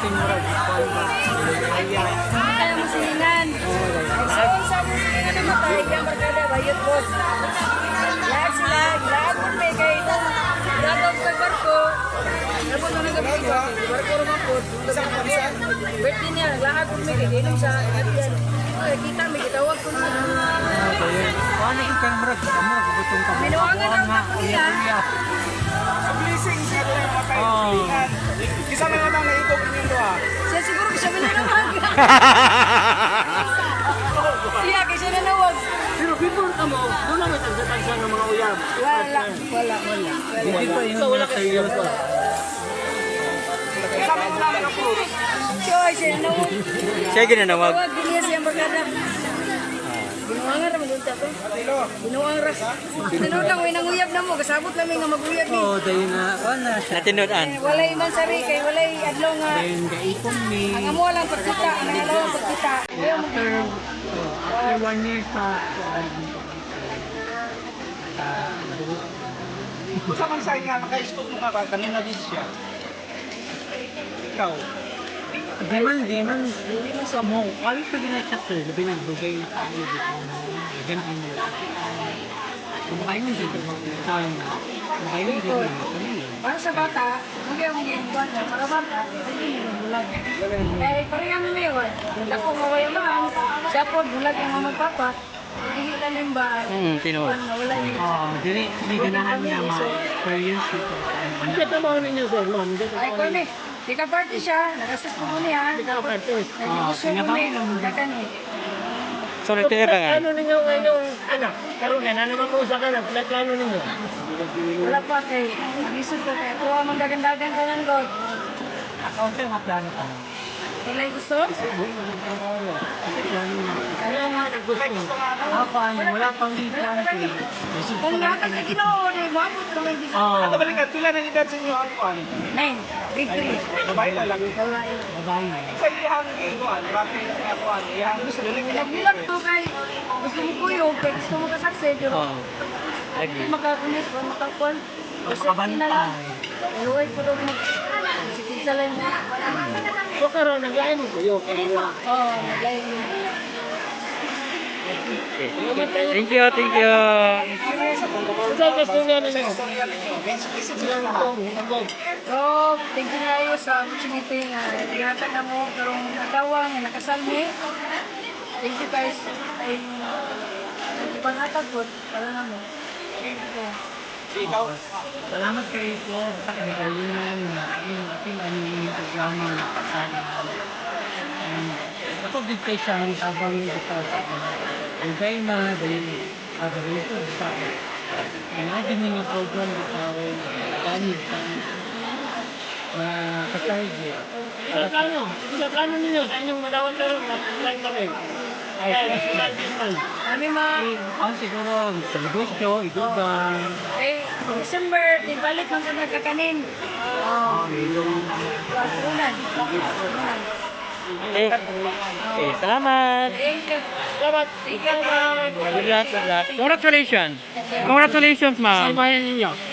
Kasing murag kuan ba? Aya. Kaya mo silingan. So, sa mo silingan namatay, kaya barkada, bayot po. Lahat sila, lahat po may kay gagawin sa barko. Nabot na nagabi ko, barko naman po. Birthday niya, naglakad po may kay inom sa yan. Ay, kita, may kitawag ko na. Kuan na kang murag amo gustong ka. Minuangan ang nga tako nila. uya. Sa blessing siya doon yung matay. Oh. Silingan. Kisa man nga nang naikog inyong duha. Siya siguro siya mananawag. Siya, kasi nanawag. Pero before ka mo, doon naman tagsa-tagsa ng mga uyab. Wala, wala, wala. Hindi pa yun Wala na kayo. Kisa man nga nang approve. Siya, siya nanawag. Siya ginanawag. Tawag din niya siyang barkada. Ginuangan ra magunta to. Ginuang ra. Tinuod lang way nanguyab na mo, kasabot lang may nga maguyab ni. Oh, dayon na kuan na siya. Natinud-an. Eh, walay man sari kay walay adlaw nga Dayon gaipon ni ang amo lang pagkita, ang adlaw lang pagkita. Ayaw mo after oh, after one year sa Kung sa man sa nga naka-stop mo ka kanina din siya. Ikaw. Di man sa mo. Kali pa gina siya sir, labi nang dugay na tayo dito. Ganun mo. Kumakain mo dito mga tao. Kumakain mo dito. Para sa bata, magay mo gikuan na para bata, hindi mo bulag. Eh pareha mi mayon. Dako nga way amahan, siya po bulag ang mama at papa. Hindi lang yung ba. Tinuod. Kuan nga wala yung Oo, dili di ganahan niya ma-experience ito. Ang trabaho ninyo, sir, ma'am? Ay, ko ni. Di ka party siya, nag-assist po ko niya. Ka-party. Nag-negosyo ko ni. Dakan eh. So, nagtira ka nga. Plano ninyo ngayong anak? Karoon na, ano man mo sa kanan, plano ninyo? Wala pa kay Nag-isod ko kay Tuwa mang dagan-dagan ka ng God. Ako sa mga plano ka. Kilay gusto? Kaya nga gusto. Ako ano, wala pang plano ko eh. Kung natag sa Ginoo, di maabot ka man dito. Oo, Ato balik ka pila na edad sa inyo ang kuan. Nine, big three. Babae lang lang. Babae. babae. Sa iyang kuan, bakit nga kuan, iyang gusto dili ka Bulag to kay gusto mo kuyog, kay gusto mo kasakse, pero Oo. Lagi. makakunis, makakuan. Safety na lang. Pero ay, puro mag... Sige sa lang. So karon naglain mo kayo. Oo, naglain mo. Okay. Thank you, thank you. Sa gusto nga ninyo? Istorya ninyo. Basic sila lahat. So, thank you kayo sa opportunity nga gihatag na mo karong adlaw nga nakasal mi. Thank you guys. Ay ipangatag po para na mo. Ikaw, Salamat kay Flo sa kanilang na yung ating ano yung programa na kasama. Ako din kay siya ang habang ito sa Dugay na dahil agawin ko sa kaya din yung program dito gani sa makasarge. Sa plano, sa plano ninyo sa inyong madawat karon na plan kami. Ay, man. Kami ma Ang siguro sa negosyo, iguban, eh December di balik man sa nagkakanin. Oh, unan. Unan. Okay. Okay, salamat. Thank you. Salamat. Thank you. Good luck, good luck. Congratulations. Congratulations, ma'am. Sa bayan ninyo.